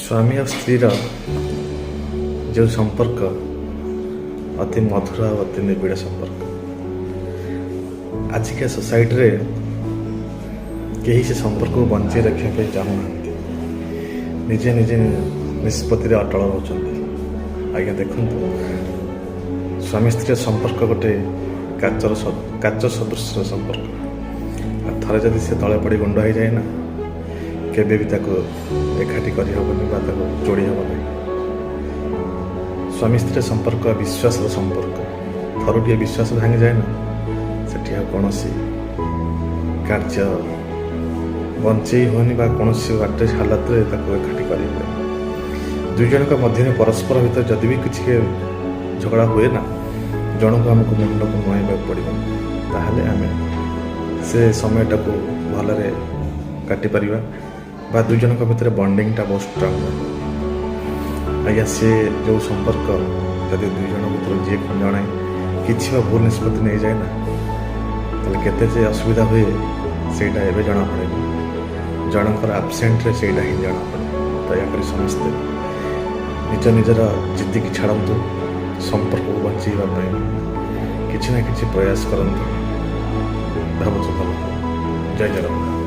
ସ୍ୱାମୀ ଆଉ ସ୍ତ୍ରୀର ଯେଉଁ ସମ୍ପର୍କ, ଅତି ମଧୁର ଆଉ ଅତି ନିବିଡ଼ ସମ୍ପର୍କ। ଆଜିକା ସୋସାଇଟିରେ କେହି ସେ ସମ୍ପର୍କକୁ ବଞ୍ଚେଇ ରଖିବା ପାଇଁ ଚାହୁଁନାହାନ୍ତି। ନିଜେ ନିଜେ ନିଷ୍ପତ୍ତିରେ ଅଟଳ ରହୁଛନ୍ତି। ଆଜ୍ଞା ଦେଖନ୍ତୁ, ସ୍ୱାମୀ ସ୍ତ୍ରୀର ସମ୍ପର୍କ ଗୋଟେ କାଚ ସଦୃଶର ସମ୍ପର୍କ। ଆଉ ଥରେ ଯଦି ସେ ତଳେ ପଡ଼ି ଗୁଣ୍ଡ ହେଇଯାଏ ନା, କେବେ ବି ତାକୁ ଏକାଠି କରିହେବନି ବା ତାକୁ ଯୋଡ଼ି ହେବ ନାହିଁ। ସ୍ୱାମୀ ସ୍ତ୍ରୀର ସମ୍ପର୍କ ବିଶ୍ୱାସର ସମ୍ପର୍କ। ଥରୁଟିଏ ବିଶ୍ୱାସ ଭାଙ୍ଗିଯାଏ ନା, ସେଠି ଆଉ କୌଣସି କାର୍ଯ୍ୟ ବଞ୍ଚେଇ ହୁଏନି ବା କୌଣସି ବାଟରେ ହାଲତରେ ତାକୁ ଏକାଠି କରିହୁଏନି। ଦୁଇ ଜଣଙ୍କ ମଧ୍ୟରେ ପରସ୍ପର ଭିତରେ ଯଦି ବି କିଛି ଝଗଡ଼ା ହୁଏ ନା, ଜଣକୁ ଆମକୁ ମୁଣ୍ଡକୁ ନୁଆଇବାକୁ ପଡ଼ିବ। ତାହେଲେ ଆମେ ସେ ସମୟଟାକୁ ଭଲରେ କାଟିପାରିବା ବା ଦୁଇ ଜଣଙ୍କ ଭିତରେ ବଣ୍ଡିଙ୍ଗଟା ବହୁତ ଷ୍ଟ୍ରଙ୍ଗ ରହିବ। ଆଜ୍ଞା, ସେ ଯେଉଁ ସମ୍ପର୍କ, ଯଦି ଦୁଇ ଜଣ ଭିତରୁ ଯିଏ ଜଣେ କିଛି ବା ଭୁଲ ନିଷ୍ପତ୍ତି ନେଇଯାଏ ନା, ତାହେଲେ କେତେ ଯେ ଅସୁବିଧା ହୁଏ, ସେଇଟା ଏବେ ଜଣାପଡ଼େନି। ଜଣଙ୍କର ଆବସେଣ୍ଟରେ ସେଇଟା ହିଁ ଜଣାପଡ଼େ। ଦୟାକରି ସମସ୍ତେ ନିଜ ନିଜର ଜିଦ୍ଦିକି ଛାଡ଼ନ୍ତୁ। ସମ୍ପର୍କକୁ ବଞ୍ଚେଇବା ପାଇଁ କିଛି ନା କିଛି ପ୍ରୟାସ କରନ୍ତୁ। ଭାବୁଛୁ ଭଲ। ଜୟ ଜଗନ୍ନାଥ।